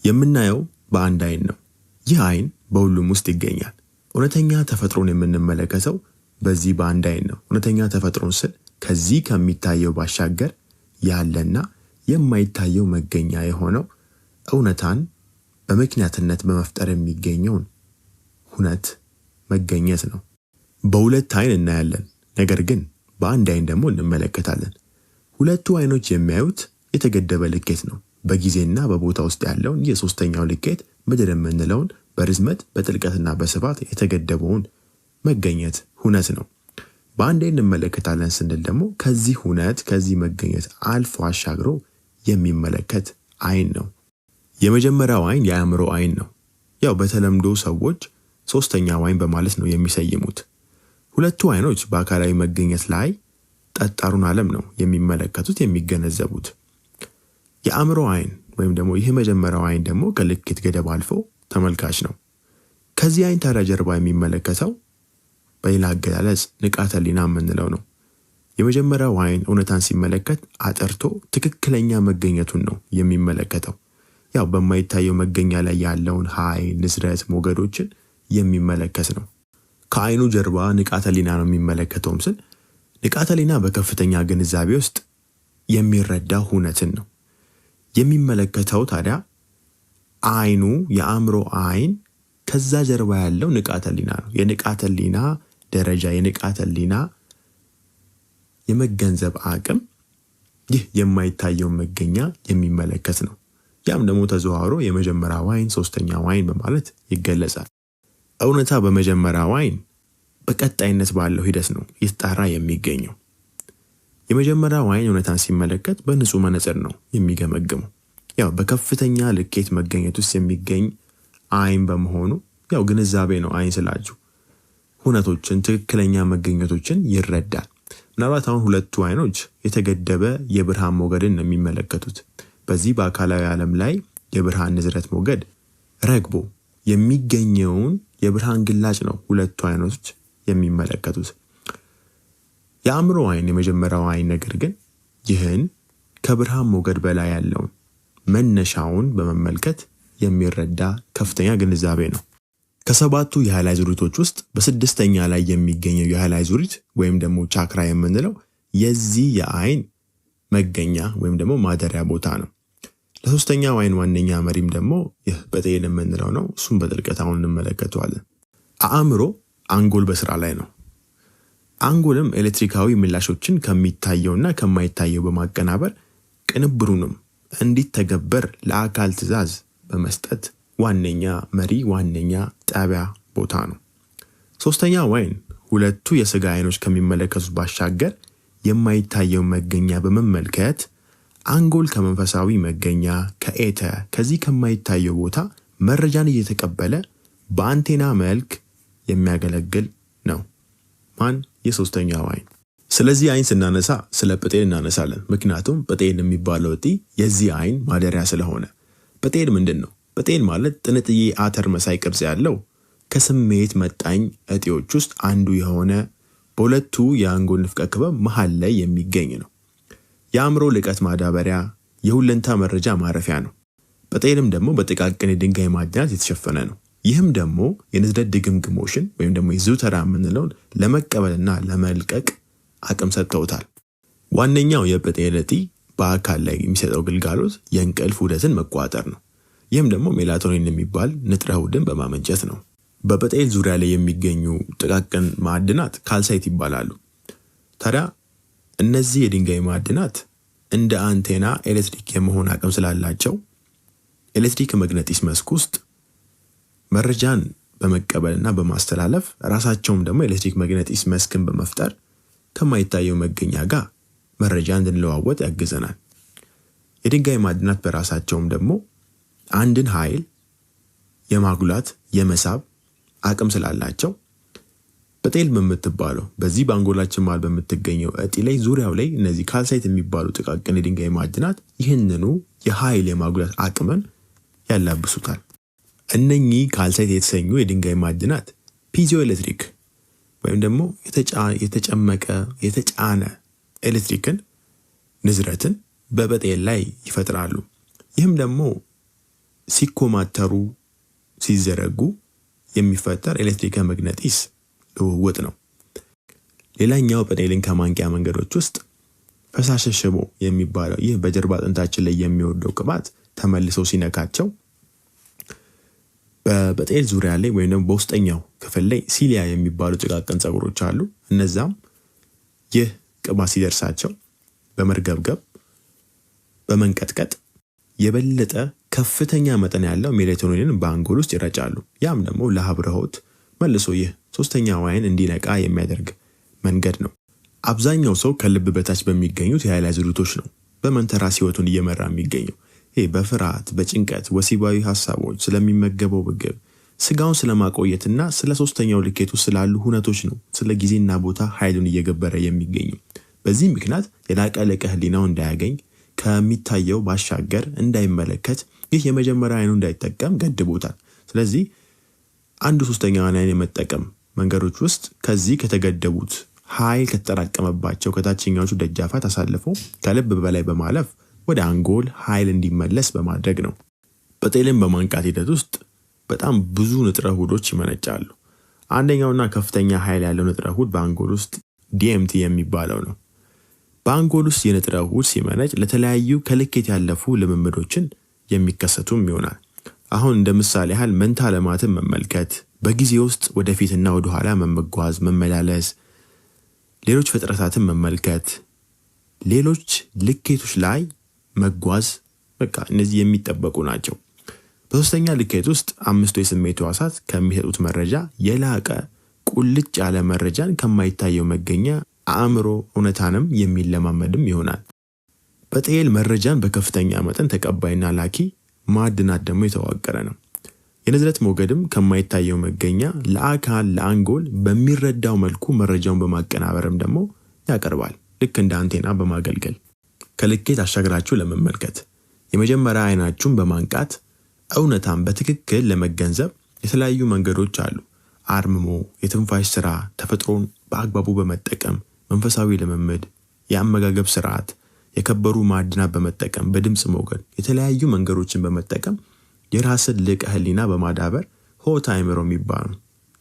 የምናየው በአንድ አይን ነው። ይህ አይን በሁሉም ውስጥ ይገኛል። እውነተኛ ተፈጥሮን የምንመለከተው በዚህ በአንድ አይን ነው። እውነተኛ ተፈጥሮን ስል ከዚህ ከሚታየው ባሻገር ያለና የማይታየው መገኛ የሆነው እውነታን በምክንያትነት በመፍጠር የሚገኘውን ሁነት መገኘት ነው። በሁለት አይን እናያለን፣ ነገር ግን በአንድ አይን ደግሞ እንመለከታለን። ሁለቱ አይኖች የሚያዩት የተገደበ ልኬት ነው። በጊዜና በቦታ ውስጥ ያለውን የሶስተኛው ልኬት ምድር የምንለውን በርዝመት በጥልቀትና በስፋት የተገደበውን መገኘት ሁነት ነው። በአንድ አይን እንመለከታለን ስንል ደግሞ ከዚህ ሁነት ከዚህ መገኘት አልፎ አሻግሮ የሚመለከት አይን ነው። የመጀመሪያው አይን የአእምሮ አይን ነው። ያው በተለምዶ ሰዎች ሶስተኛው አይን በማለት ነው የሚሰይሙት። ሁለቱ አይኖች በአካላዊ መገኘት ላይ ጠጣሩን ዓለም ነው የሚመለከቱት የሚገነዘቡት። የአእምሮ አይን ወይም ደግሞ ይህ የመጀመሪያው አይን ደግሞ ከልኬት ገደብ አልፎ ተመልካች ነው። ከዚህ አይን ታዲያ ጀርባ የሚመለከተው በሌላ አገላለጽ ንቃተ ሕሊና የምንለው ነው። የመጀመሪያው አይን እውነታን ሲመለከት አጥርቶ ትክክለኛ መገኘቱን ነው የሚመለከተው። ያው በማይታየው መገኛ ላይ ያለውን ኃይል፣ ንዝረት፣ ሞገዶችን የሚመለከት ነው። ከአይኑ ጀርባ ንቃተ ሕሊና ነው የሚመለከተውም ስል ንቃተ ሕሊና በከፍተኛ ግንዛቤ ውስጥ የሚረዳ ሁነትን ነው የሚመለከተው። ታዲያ አይኑ የአእምሮ አይን ከዛ ጀርባ ያለው ንቃተ ሕሊና ነው። የንቃተ ሕሊና ደረጃ የንቃተ ሕሊና የመገንዘብ አቅም ይህ የማይታየውን መገኛ የሚመለከት ነው። ያም ደግሞ ተዘዋውሮ የመጀመሪያው አይን፣ ሶስተኛው አይን በማለት ይገለጻል። እውነታ በመጀመሪያው አይን በቀጣይነት ባለው ሂደት ነው እየተጣራ የሚገኘው። የመጀመሪያው አይን እውነታን ሲመለከት በንጹህ መነጽር ነው የሚገመግመው። ያው በከፍተኛ ልኬት መገኘት ውስጥ የሚገኝ አይን በመሆኑ ያው ግንዛቤ ነው። አይን ስላችሁ ሁነቶችን ትክክለኛ መገኘቶችን ይረዳል። ምናልባት አሁን ሁለቱ አይኖች የተገደበ የብርሃን ሞገድን ነው የሚመለከቱት። በዚህ በአካላዊ ዓለም ላይ የብርሃን ንዝረት ሞገድ ረግቦ የሚገኘውን የብርሃን ግላጭ ነው ሁለቱ አይኖች የሚመለከቱት። የአእምሮ አይን የመጀመሪያው አይን ነገር ግን ይህን ከብርሃን ሞገድ በላይ ያለውን መነሻውን በመመልከት የሚረዳ ከፍተኛ ግንዛቤ ነው። ከሰባቱ የኃይል አዙሪቶች ውስጥ በስድስተኛ ላይ የሚገኘው የኃይል አዙሪት ወይም ደግሞ ቻክራ የምንለው የዚህ የአይን መገኛ ወይም ደግሞ ማደሪያ ቦታ ነው። ለሶስተኛው አይን ዋነኛ መሪም ደግሞ ይህ በጤል የምንለው ነው። እሱም በጥልቀት አሁን እንመለከተዋለን። አእምሮ አንጎል በስራ ላይ ነው። አንጎልም ኤሌክትሪካዊ ምላሾችን ከሚታየውና ከማይታየው በማቀናበር ቅንብሩንም እንዲተገበር ለአካል ትዕዛዝ በመስጠት ዋነኛ መሪ ዋነኛ ጣቢያ ቦታ ነው። ሶስተኛው አይን ሁለቱ የስጋ አይኖች ከሚመለከቱት ባሻገር የማይታየው መገኛ በመመልከት አንጎል ከመንፈሳዊ መገኛ ከኤተ ከዚህ ከማይታየው ቦታ መረጃን እየተቀበለ በአንቴና መልክ የሚያገለግል ነው። ማን? የሶስተኛው አይን። ስለዚህ አይን ስናነሳ ስለ ጵጤል እናነሳለን። ምክንያቱም ጵጤል የሚባለው እጢ የዚህ አይን ማደሪያ ስለሆነ። ጵጤል ምንድን ነው? ጵጤል ማለት ጥንጥዬ አተር መሳይ ቅርጽ ያለው ከስሜት መጣኝ እጢዎች ውስጥ አንዱ የሆነ በሁለቱ የአንጎል ንፍቀ ክበብ መሃል ላይ የሚገኝ ነው። የአእምሮ ልቀት ማዳበሪያ፣ የሁለንታ መረጃ ማረፊያ ነው። ጵጤልም ደግሞ በጥቃቅን የድንጋይ ማዕድናት የተሸፈነ ነው። ይህም ደግሞ የንዝረት ድግምግሞሽን ወይም ደግሞ የዙተራ የምንለውን ለመቀበልና ለመልቀቅ አቅም ሰጥተውታል። ዋነኛው የጵጤል እጢ በአካል ላይ የሚሰጠው ግልጋሎት የእንቅልፍ ዑደትን መቆጣጠር ነው። ይህም ደግሞ ሜላቶኒን የሚባል ንጥረ ውህድን በማመንጨት ነው። በጵጤል ዙሪያ ላይ የሚገኙ ጥቃቅን ማዕድናት ካልሳይት ይባላሉ። ታዲያ እነዚህ የድንጋይ ማዕድናት እንደ አንቴና ኤሌክትሪክ የመሆን አቅም ስላላቸው ኤሌክትሪክ መግነጢስ መስክ ውስጥ መረጃን በመቀበልና በማስተላለፍ ራሳቸውም ደግሞ ኤሌክትሪክ መግነጢስ መስክን በመፍጠር ከማይታየው መገኛ ጋር መረጃ እንድንለዋወጥ ያግዘናል። የድንጋይ ማዕድናት በራሳቸውም ደግሞ አንድን ኃይል የማጉላት የመሳብ አቅም ስላላቸው ጵጤል በምትባለው በዚህ በአንጎላችን መሃል በምትገኘው እጢ ላይ ዙሪያው ላይ እነዚህ ካልሳይት የሚባሉ ጥቃቅን የድንጋይ ማዕድናት ይህንኑ የኃይል የማጉላት አቅምን ያላብሱታል። እነኚህ ካልሳይት የተሰኙ የድንጋይ ማዕድናት piezoelectric ወይም ደግሞ የተጨመቀ የተጫነ ኤሌክትሪክን ንዝረትን በጵጤል ላይ ይፈጥራሉ። ይህም ደግሞ ሲኮማተሩ ሲዘረጉ የሚፈጠር ኤሌክትሪከ መግነጢስ ልውውጥ ነው። ሌላኛው ጴጤልን ከማንቂያ መንገዶች ውስጥ ፈሳሽ ሽቦ የሚባለው ይህ በጀርባ አጥንታችን ላይ የሚወርደው ቅባት ተመልሶ ሲነካቸው በጴጤል ዙሪያ ላይ ወይም ደግሞ በውስጠኛው ክፍል ላይ cilia የሚባሉ ጥቃቅን ፀጉሮች አሉ። እነዛም ይህ ቅባት ሲደርሳቸው በመርገብገብ በመንቀጥቀጥ የበለጠ ከፍተኛ መጠን ያለው ሜላቶኒንን በአንጎል ውስጥ ይረጫሉ። ያም ደግሞ ለሀብረሆት መልሶ ይህ ሶስተኛው አይን እንዲነቃ የሚያደርግ መንገድ ነው። አብዛኛው ሰው ከልብ በታች በሚገኙት የኃይል አዙሪቶች ነው በመንተራስ ህይወቱን እየመራ የሚገኘው። ይህ በፍርሃት፣ በጭንቀት፣ ወሲባዊ ሀሳቦች፣ ስለሚመገበው ምግብ፣ ስጋውን ስለማቆየትና ስለ ሶስተኛው ልኬቱ ስላሉ ሁነቶች ነው ስለ ጊዜና ቦታ ኃይሉን እየገበረ የሚገኘው። በዚህ ምክንያት የላቀ ልቀ ህሊናው እንዳያገኝ ከሚታየው ባሻገር እንዳይመለከት ይህ የመጀመሪያ አይኑ እንዳይጠቀም ገድቦታል። ስለዚህ አንዱ ሶስተኛውን አይን የመጠቀም መንገዶች ውስጥ ከዚህ ከተገደቡት ኃይል ከተጠራቀመባቸው ከታችኛዎቹ ደጃፋት አሳልፎ ከልብ በላይ በማለፍ ወደ አንጎል ኃይል እንዲመለስ በማድረግ ነው። በጤልን በማንቃት ሂደት ውስጥ በጣም ብዙ ንጥረ ውህዶች ይመነጫሉ። አንደኛውና ከፍተኛ ኃይል ያለው ንጥረ ውህድ በአንጎል ውስጥ DMT የሚባለው ነው። በአንጎል ውስጥ የንጥረ ውህድ ሲመነጭ ለተለያዩ ከልኬት ያለፉ ልምምዶችን የሚከሰቱም ይሆናል። አሁን እንደ ምሳሌ ያህል መንታ ዓለማትን መመልከት፣ በጊዜ ውስጥ ወደፊትና ወደኋላ መመጓዝ፣ መመላለስ፣ ሌሎች ፍጥረታትን መመልከት፣ ሌሎች ልኬቶች ላይ መጓዝ፣ በቃ እነዚህ የሚጠበቁ ናቸው። በሶስተኛ ልኬት ውስጥ አምስቱ የስሜት ሕዋሳት ከሚሰጡት መረጃ የላቀ ቁልጭ ያለ መረጃን ከማይታየው መገኛ አእምሮ እውነታንም የሚለማመድም ይሆናል። በጤል መረጃን በከፍተኛ መጠን ተቀባይና ላኪ ማዕድናት ደግሞ የተዋቀረ ነው። የንዝረት ሞገድም ከማይታየው መገኛ ለአካል ለአንጎል በሚረዳው መልኩ መረጃውን በማቀናበርም ደግሞ ያቀርባል። ልክ እንደ አንቴና በማገልገል ከልኬት አሻግራችሁ ለመመልከት የመጀመሪያ አይናችሁን በማንቃት እውነታን በትክክል ለመገንዘብ የተለያዩ መንገዶች አሉ። አርምሞ፣ የትንፋሽ ስራ፣ ተፈጥሮን በአግባቡ በመጠቀም መንፈሳዊ ልምምድ፣ የአመጋገብ ስርዓት፣ የከበሩ ማዕድናት በመጠቀም በድምፅ ሞገድ የተለያዩ መንገዶችን በመጠቀም የራስን ልቀ ህሊና በማዳበር ሆት አይምሮ የሚባሉ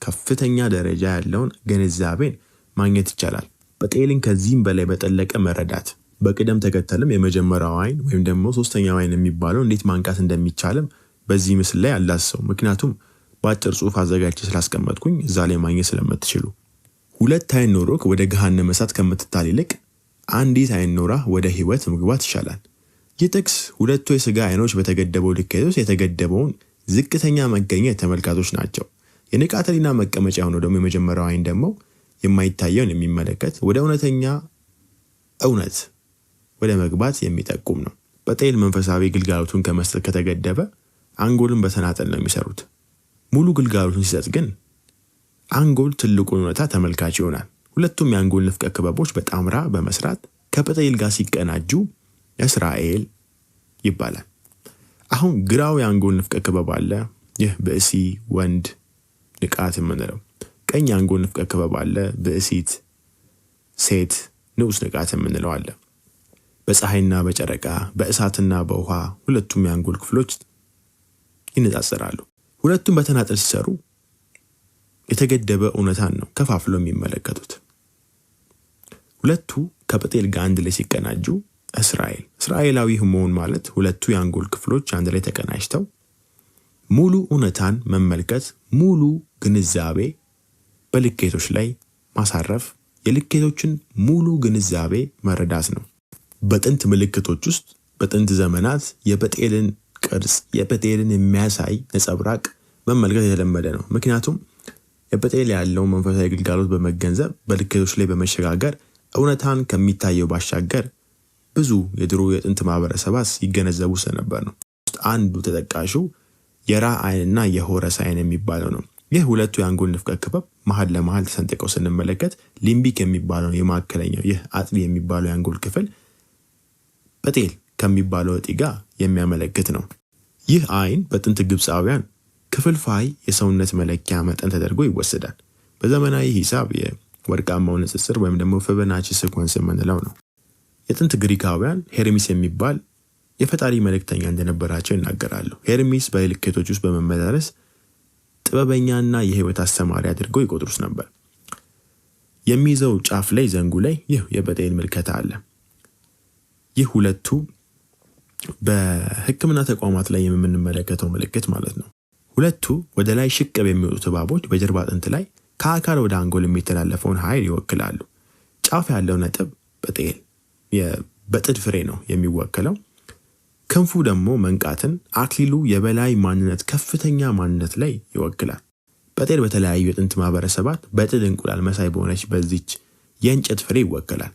ከፍተኛ ደረጃ ያለውን ግንዛቤን ማግኘት ይቻላል። በጤልን ከዚህም በላይ በጠለቀ መረዳት በቅደም ተከተልም የመጀመሪያው አይን ወይም ደግሞ ሶስተኛው አይን የሚባለው እንዴት ማንቃት እንደሚቻልም በዚህ ምስል ላይ አላሰው። ምክንያቱም በአጭር ጽሑፍ አዘጋጅቼ ስላስቀመጥኩኝ እዛ ላይ ማግኘት ስለምትችሉ። ሁለት አይን ኖሮክ ወደ ገሃነመ እሳት ከምትጣል ይልቅ አንዲት አይን ኖራ ወደ ህይወት መግባት ይሻላል። ይህ ጥቅስ ሁለቱ የስጋ አይኖች በተገደበው ልኬት ውስጥ የተገደበውን ዝቅተኛ መገኘት ተመልካቶች ናቸው። የንቃተ ህሊና መቀመጫ የሆነው ደግሞ የመጀመሪያው አይን ደግሞ የማይታየውን የሚመለከት ወደ እውነተኛ እውነት ወደ መግባት የሚጠቁም ነው። በጤል መንፈሳዊ ግልጋሎቱን ከመስጠት ከተገደበ አንጎልን በተናጠል ነው የሚሰሩት። ሙሉ ግልጋሎቱን ሲሰጥ ግን አንጎል ትልቁን እውነታ ተመልካች ይሆናል። ሁለቱም የአንጎል ንፍቀ ክበቦች በጣምራ በመስራት ከጴጤል ጋር ሲቀናጁ እስራኤል ይባላል። አሁን ግራው የአንጎል ንፍቀ ክበብ አለ። ይህ ብእሲ ወንድ ንቃት የምንለው። ቀኝ የአንጎል ንፍቀ ክበብ አለ። ብእሲት ሴት ንዑስ ንቃት የምንለው አለ። በፀሐይና በጨረቃ በእሳትና በውሃ ሁለቱም የአንጎል ክፍሎች ይነጻጸራሉ። ሁለቱም በተናጠል ሲሰሩ የተገደበ እውነታን ነው ከፋፍሎ የሚመለከቱት። ሁለቱ ከጴጤል ጋር አንድ ላይ ሲቀናጁ እስራኤል እስራኤላዊ መሆን ማለት ሁለቱ የአንጎል ክፍሎች አንድ ላይ ተቀናጅተው ሙሉ እውነታን መመልከት፣ ሙሉ ግንዛቤ በልኬቶች ላይ ማሳረፍ፣ የልኬቶችን ሙሉ ግንዛቤ መረዳት ነው። በጥንት ምልክቶች ውስጥ በጥንት ዘመናት የጴጤልን ቅርጽ የጴጤልን የሚያሳይ ነጸብራቅ መመልከት የተለመደ ነው። ምክንያቱም የጴጤል ያለውን መንፈሳዊ ግልጋሎት በመገንዘብ በልኬቶች ላይ በመሸጋገር እውነታን ከሚታየው ባሻገር ብዙ የድሮ የጥንት ማህበረሰባት ይገነዘቡ ስለነበር ነው። አንዱ ተጠቃሹ የራ አይንና የሆረስ አይን የሚባለው ነው። ይህ ሁለቱ የአንጎል ንፍቀ ክበብ መሀል ለመሀል ተሰንጥቀው ስንመለከት limbic የሚባለው የማዕከለኛው ይህ አጥቢ የሚባለው የአንጎል ክፍል ጴጤል ከሚባለው እጢ ጋር የሚያመለክት ነው። ይህ አይን በጥንት ግብፃውያን ክፍልፋይ የሰውነት መለኪያ መጠን ተደርጎ ይወሰዳል። በዘመናዊ ሂሳብ የወርቃማው ንጽጽር ወይም ደግሞ Fibonacci sequence የምንለው ነው። የጥንት ግሪካውያን ሄርሚስ የሚባል የፈጣሪ መልእክተኛ እንደነበራቸው ይናገራሉ። ሄርሚስ በልኬቶች ውስጥ በመመላለስ ጥበበኛና የህይወት አስተማሪ አድርገው ይቆጥሩት ነበር። የሚይዘው ጫፍ ላይ ዘንጉ ላይ ይህ የበጤል ምልከታ አለ። ይህ ሁለቱ በሕክምና ተቋማት ላይ የምንመለከተው ምልክት ማለት ነው። ሁለቱ ወደ ላይ ሽቅብ የሚወጡት እባቦች በጀርባ አጥንት ላይ ከአካል ወደ አንጎል የሚተላለፈውን ኃይል ይወክላሉ። ጫፍ ያለው ነጥብ በጤል በጥድ ፍሬ ነው የሚወክለው። ክንፉ ደግሞ መንቃትን፣ አክሊሉ የበላይ ማንነት ከፍተኛ ማንነት ላይ ይወክላል። በጤል በተለያዩ የጥንት ማህበረሰባት በጥድ እንቁላል መሳይ በሆነች በዚች የእንጨት ፍሬ ይወከላል።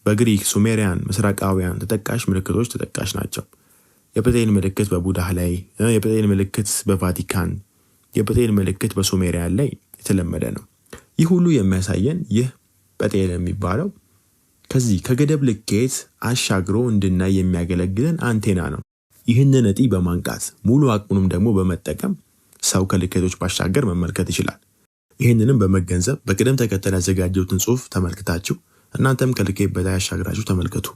በግሪክ፣ ሱሜሪያን፣ ምስራቃውያን ተጠቃሽ ምልክቶች ተጠቃሽ ናቸው። የጴጤል ምልክት በቡዳህ ላይ፣ የጴጤል ምልክት በቫቲካን፣ የጴጤል ምልክት በሱሜሪያን ላይ የተለመደ ነው። ይህ ሁሉ የሚያሳየን ይህ ጴጤል የሚባለው ከዚህ ከገደብ ልኬት አሻግሮ እንድናይ የሚያገለግለን አንቴና ነው። ይህንን እጢ በማንቃት ሙሉ አቅሙንም ደግሞ በመጠቀም ሰው ከልኬቶች ባሻገር መመልከት ይችላል። ይህንንም በመገንዘብ በቅደም ተከተል ያዘጋጀሁትን ጽሑፍ ተመልክታችሁ እናንተም ከልኬት በላይ አሻግራችሁ ተመልከቱ።